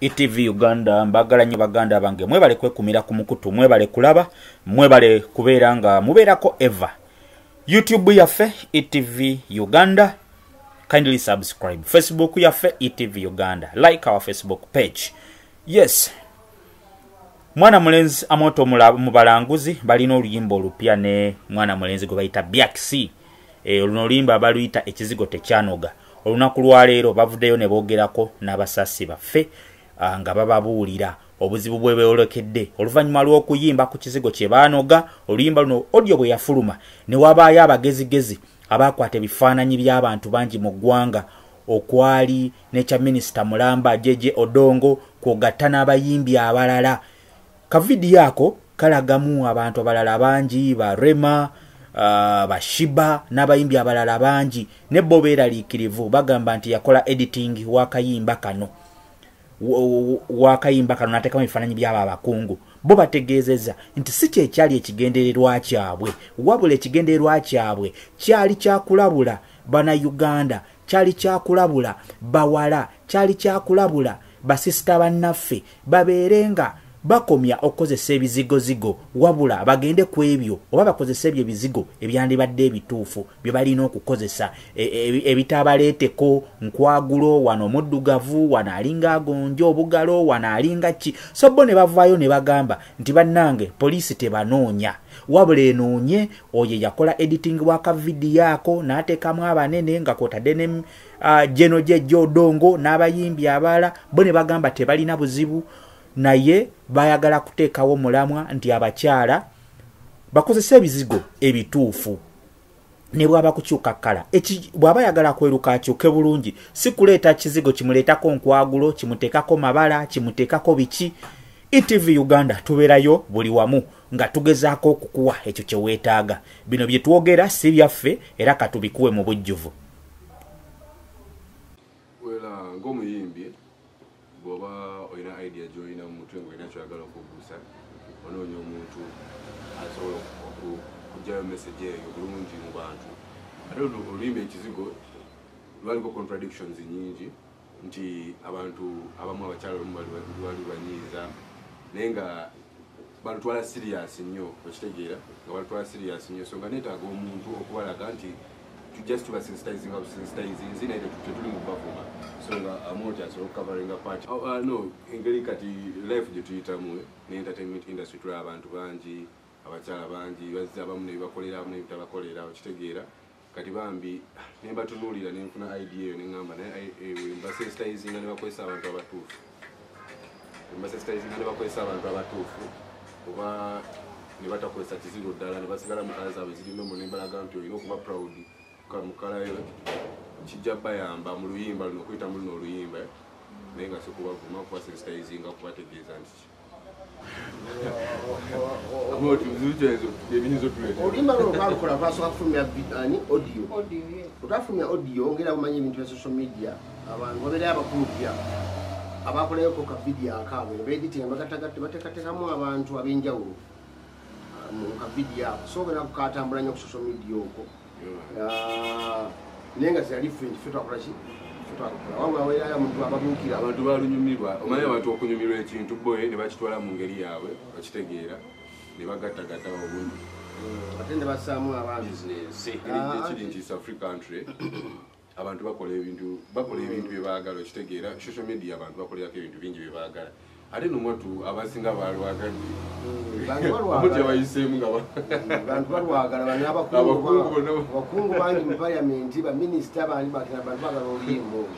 ETV Uganda mbagala nnyo baganda bange, mwebale kwekumira ku mukutu, mwebale kulaba, mwebale kubeera nga mubeerako ever. YouTube yaffe ETV Uganda, kindly subscribe. Facebook yaffe ETV Uganda, like our Facebook page. Yes, mwana mulenzi Amoto Mubalanguzi balina oluyimba olupya ne mwana mulenzi gwe bayita Biaxi. Luno oluyimba baluyita Ekizigo Tekyanoga. Olunaku lwaleero bavuddeyo ne boogerako n'abasasi baffe nga bababuulira obuzibu bwe beeyolekedde oluvannyuma lw'okuyimba ku kizigo kye baanoga. Oluyimba luno audio bwe yafuluma ne wabaayo abagezigezi abakwata ebifaananyi by'abantu bangi mu ggwanga, okwali n'ekya minisita Mulamba Jeje Odongo kw'ogatta n'abayimbi abalala. Kavidiyo ako kalagamu abantu abalala bangi, ba Rema, Bashiba n'abayimbi abalala bangi, ne bo beeraliikirivu bagamba nti yakola editing w'akayimba kano n'ateekamu ebifaananyi by'abo abakungu. Bo bategeezezza nti si kye kyali ekigendererwa kyabwe, wabula ekigendererwa kyabwe kyali kyakulabula Bannayuganda, kyali kyakulabula bawala, kyali kyakulabula basisita bannaffe babeere nga bakomya okukozesa ebizigozigo, wabula bagende ku ebyo oba bakozese ebyo ebizigo ebyandibadde ebituufu bye balina okukozesa, ebitabaleeteko nkwagulo, wano muddugavu, wano alinga agonja obugalo, wano alinga ki. So bo ne bavaayo ne bagamba nti bannange poliisi tebanoonya, wabula enoonye oyo yakola editing w'akavidiyo ako n'ateekamu abanene nga kw'otadde ne Jeno Jeje Odongo n'abayimbi abalala. Bo ne bagamba tebalina buzibu, naye bayagala kuteekawo mulamwa nti abakyala bakozese ebizigo ebituufu, ne bw'aba kukyuka kkala, bw'aba ayagala kweruka akyuke bulungi, si kuleeta kizigo kimuleetako nkwagulo, kimuteekako mabala, kimuteekako biki. ETV Uganda tubeerayo buli wamu nga tugezaako okukuwa ekyo kye weetaaga. Bino bye twogera si byaffe, era katubikuwe mu bujjuvu. Ng'omuyimbi bw'oba olina idea gy'olina mu mutwe ng'olina ky'oyagala okugusa, onoonya omuntu asobola okuggyayo message eyo bulungi mu bantu. Ate oluyimba Ekizigo lwaliko contradictions nnyingi, nti abantu abamu abakyala abamu lwali banyiiza, naye nga balutwala serious nnyo, okitegeera nga balutwala serious nnyo. So nga neetaaga omuntu okubalaga nti just tubasensitizing sensitizing, naye tetuli mu bavuma. So nga Amooti asobola okucoveringa part. No, engeri kati life gye tuyitamu ne entertainment industry, tulaba abantu bangi, abakyala bangi bazze, abamu ne bibakolera, abamu ne bitabakolera, okitegeera. Kati bambi ne mbatunuulira ne nfuna idea eyo ne ŋŋamba naye mbasensitizinga ne bakozesa abantu abatuufu, mbasensitizinga ne bakozesa abantu abatuufu, oba ne batakozesa kizigo ddala ne basigala mu kala zaabwe ziri normal, ne mbalaga nti olina okuba proud mu kala yo, kijja bayamba mu luyimba luno, okuyita mu luno oluyimba, naye nga si kubavuma, kubasensitizinga, kubategeeza nti oluyimba luno lwalukola lwasooka kufulumya ani audio. Olwafulumya audio ngera bumanyi ebintu bya social media, abantu babeerayo abakulupya abakolayoko ka vidiyo akaabwe ne beeditinga, bateekateekamu abantu ab'enjawulo mu ka vidiyo ako. So ogenda kukatambula nnyo ku social media okwo, naye nga zeyali ffe nti ffe twakola ki, ffe twakola, wabula wabeerayo omuntu ababuukira. Abantu balunyumirwa, omanyi abantu okunyumirwa ekintu boye ne bakitwala mu ngeri yaabwe, okitegeera, ne bagattagatta obungi, ate ne bassaamu abantu business. Ekiri nti it's a free country, abantu bakola ebintu, bakola ebintu bye baagala, okitegeera. Social media abantu bakolerako ebintu bingi bye baagala, ate nomwatu abasinga balwagadde omuti abayiseemu nga bantu balwagala. Bano abakungu bangi mu parliament, baminisita bandi, bantu baagala oluyimba olwo.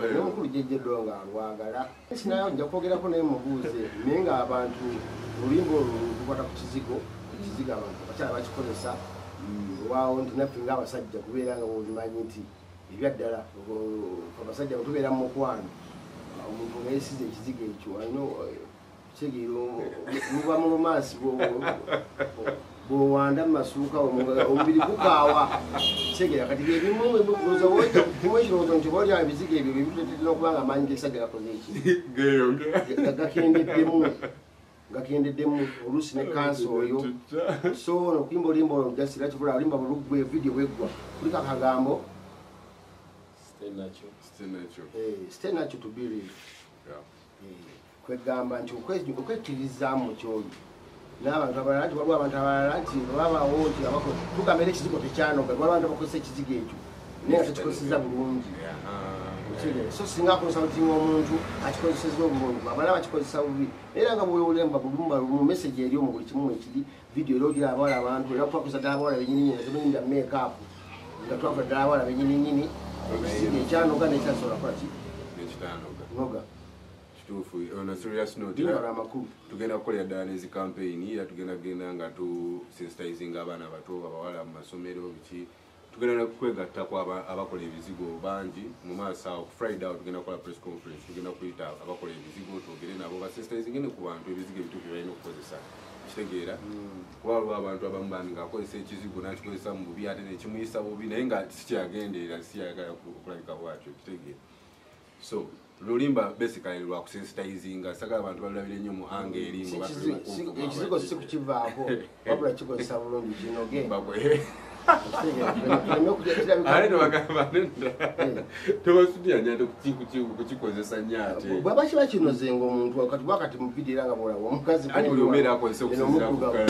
N'omukulu Jeje Odongo alwagala. Sinayo nja kwogerako naye mubuuze, naye nga abantu oluyimba olwo lukwata ku kizigo, ekizigo abantu abakyala bakikozesa waawo, nti naffe ng'abasajja kubeera nga bwobimanyi nti ebyaddala abasajja bwe tubeera mu mukwano, omuntu nga yeesize ekizigo ekyo alina kitegeera muba mu lumaasi, bw'owanda mu masuuka omubiri gukaawa, kitegeera. Kati byebimu ekirowoozo nti oba oliawo ebizigo ebyo bebituleetera okuba nga amaanyi g'ekisajja gakoze eki, gakendeddemu, oluusi ne kansa oyo. So okuyimba oluyimba olwo jasira kibula, oluyimba bwe luggwa, evidiyo bweggwa, kuliko akagambo Stay natural. Stay natural. Stay natural to be real. Yeah. Kwegamba nti okwekkiririzaamu kyoli n'abantu abalala nti waliwo abantu abalala nti babawo nti tugamba era ekizigo tekyanoga, waliwo abantu abakozesa ekizigo ekyo naye nga tekikozeseza bulungi. So singa akonsultinga omuntu akikozeseza obulungi, abalala bakikozesa bubi. Era nga bw'olemba mu message eri omu buli kimu ekiri video era ogira abawala abantu era twakozesa ddala abawala bennyininyini nga temanyi bya make up, nga twakola ddala abawala bennyininyini ekizigo ekyanoga n'ekyasobola kukola ki? N'ekitanoga. Noga. Kituufu. On a serious note, tugenda kukolera ddala n'ezi campaign era tugenda kugenda nga tu sensitizing abaana abato abawala mu masomero biki. Tugenda kwegatta ku abakola ebizigo bangi mu maaso awo. Ku Friday awo tugenda kukola press conference, tugenda kuyita abakola ebizigo twogere nabo basensitizing ne ku bantu ebizigo ebituufu bye balina okukozesa. Kitegeera? Kuba waliwo abantu abamu bambi ng'akozesa ekizigo n'akikozesa mu bubi ate nekimuyisa bubi naye nga si kyagenderera, si yayagala okulabika bw'atyo. Kitegeera? So lulimba basically lwa kusensitizinga, sagala abantu balulabire nnyo mu anga eri ngo ekizigo si kukivaako wabula kikozesa bulungi kinoge. Ate tebagamba tebasudira nnyo ate kukikozesa nnyo ate. Bw'aba kiba kinoze ng'omuntu kati wakati mu vidiyo era nga bw'olaba omukazi Anti buli omu era akozesa okusinziira ku kalayo.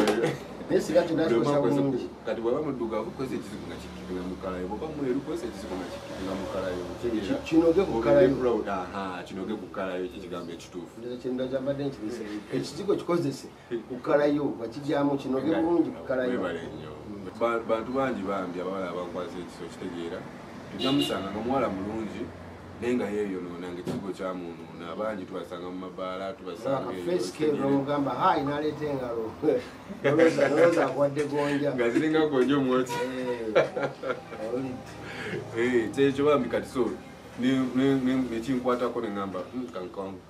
Naye singa kyonna kikozesa bulungi. Kati bw'aba muddugavu kozesa ekizigo nga kikkirira mu kalayo, bw'oba mweru kozesa ekizigo nga kikkirira mu kalayo. Kinoge ku kalayo. Kinoge ku kalayo kye kigambo ekituufu. Ndowooza kyambadde nkirese. Ekizigo kikozese ku kalayo, bakigyamu kinoge bulungi ku kalayo. Webale nnyo. Bantu bangi bambi abawala abankwasa ekiso kitegeera. Tujja musanga nga muwala mulungi naye nga yeeyonoona ng'ekizigo kyamunuuna. Bangi tubasanga mu mabaala, tubasanga eyo. Face ke n'omugamba hayi n'aleeta engalo. Nolowooza akuwadde gonja. Nga ziringa gonja omwoti. Kyekyo bambi kati so nekinkwatako ne ŋŋamba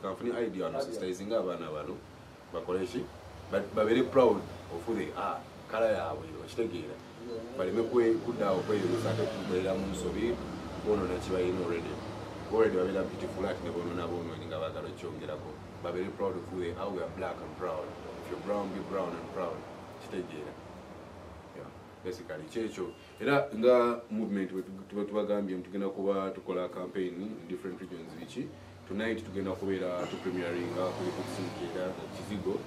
kanfune idea wano sensitizinga abaana bano bakole ki? Babeere proud of who they are. Kala yaabwe okitegeera, baleme kudda awo kweyurusa ate kubeera mu nsobi bonoona kibalina already. Already babeera beautiful ate ne bonoona bonoonyi nga baagala okyongerako. Babeere proud of who they are. We are black and proud. If you're brown, be brown and proud. Kitegeera? Yeah, basically kyekyo. Era nga movement tuba tubagambye nti tugenda kuba tukola campaign in different regions biki. Tonight tugenda kubeera tu premieringa kuli kusingira kizigo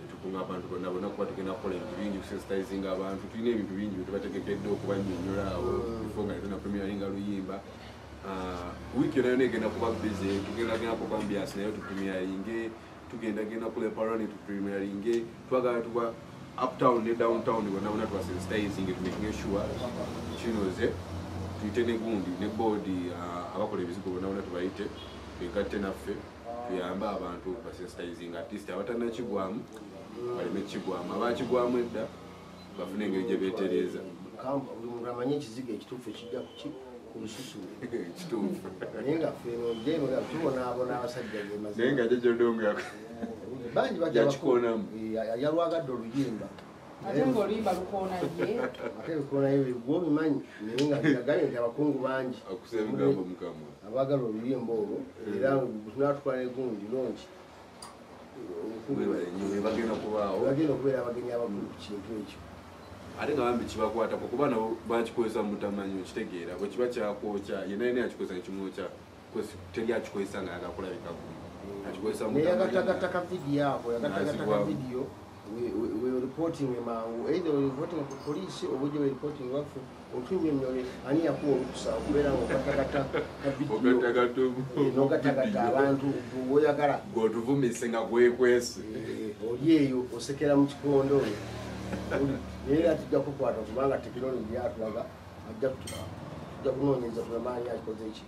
tukunga abantu bonna bonna kuba tugenda kukola ebintu bingi kusensitizinga abantu. Tulina ebintu bingi bye tubategekedde okubannyonnyola awo before nga tetuna premieringa luyimba. Wiiki yonna yonna egenda kuba busy. Tugenda genda ku Bambias nayo tupremieringe, tugenda genda ku Leparoni tupremieringe, twagala tuba uptown ne downtown bonna bonna tubasensitizing to making sure kinoze tuyite ne gundi ne board abakola ebizigo bonna bonna tubayite twegatte naffe tuyambe abantu basensitizing at least abatannakigwamu baleme kukigwamu, abakigwamu edda bafune engeri gye beetereeza. Buli muntu amanye ekizigo ekituufu ekijja kuki ku lususu. Kituufu. Naye nga ffe eno nga tubonaabona abasajja ge mazima. Naye nga Jjajja Odongo Bangi bajja yakikoonamu. Yalwagadde oluyimba. Ate ng'oluyimba lukoona ye. Ate lukoona ye gw'obimanyi naye nga yagambye nti abakungu bangi. Akusa ebigambo mu kamwa. Abaagala oluyimba olwo era tunaatukola ne gundi lonki. Webale nnyo, bagenda kubaawo. Bagenda okubeera abagenyi abakulu ku kintu ekyo. Ate nga bambi kibakwatako kuba nabo bakikozesa mu butamanyi okitegeera. Bwe kiba kyakwokya, yenna yenna yakikozesa ne kimwokya, teri akikozesa nga ayagala kulabika gumu. Akikozesa mu Naye butamanyi. yagattagatta ka vidiyo ako, yagattagatta ka N'azigwamu. vidiyo, we reporting mangu. Either we reporting ku poliisi oba ojja we reporting waffe, otunnyonnyole ani yakuwa olukusa okubeera ng'ogattagatta ka vidiyo. Ogattagatta N'ogattagatta abantu bw'oyagala. Gw'otuvumise nga gwekwese. Oli eyo osekera mu kikondo oyo. Naye era tujja kukwata kubanga tekinologi yatulaga, tujja kunoonyereza tulabe ani akikoze ki.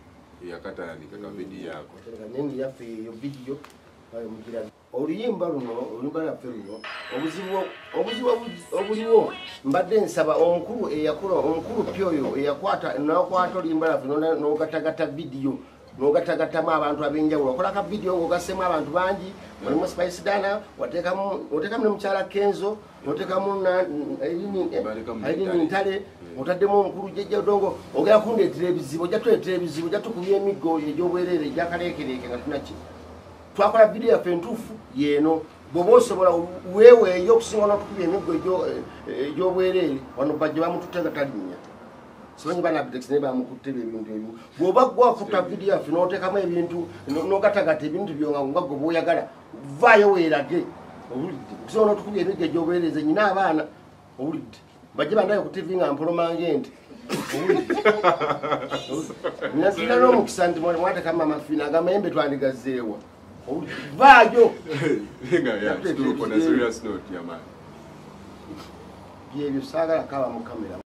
Yakatandika ka vidiyo ako. Naye nga yaffe eyo vidiyo mugira. Oluyimba luno, oluyimba lwaffe luno, obuzibu obuliwo, mbadde nsaba omukulu eyakola, omukulu pyo oyo eyakwata, n'akwata oluyimba lwaffe n'ogattagatta vidiyo, n'ogattagattamu abantu ab'enjawulo. Okola ka vidiyo ng'ogassemu abantu bangi, mulimu Spice Diana, wateekamu ne mukyala Kenzo, n'oteekamu Balekamu Irene Ntale. Ntale, otaddemu omukulu Jjajja Odongo, ogenda kundeetera ebizibu, ojja tuleetera ebizibu, ojja tukubya emiggo egy'obwereere egy'akaleekereeke nga tunaki. Twakola vidiyo yaffe entuufu yeeno. Bw'oba osobola weeweeyo okusinga n'otukubya emiggo egy'obwereere, wano bajje bamututte nga talinnya. Simanyi bana Abitex naye bamukutte ebyo ebintu ebyo. Bw'oba gwakutta vidiyo yaffe n'oteekamu ebintu, n'ogatagata ebintu byo nga gwe bw'oyagala, vaayo weerage. Owulidde? Okusobola n'otukubya emigga egy'obuweereza, nyina abaana. Owulidde? Bajje bandabe ku TV nga mpoloma ng'ente. Owulidde? Sirina n'omukisa nti mwateekamu Mama Fiina, agamayembe twandigazeewa. Owulidde? Vaayo. Nga yeah, kituufu, on a serious note, yeah man. Byebyo, saagala kaba mu kamera.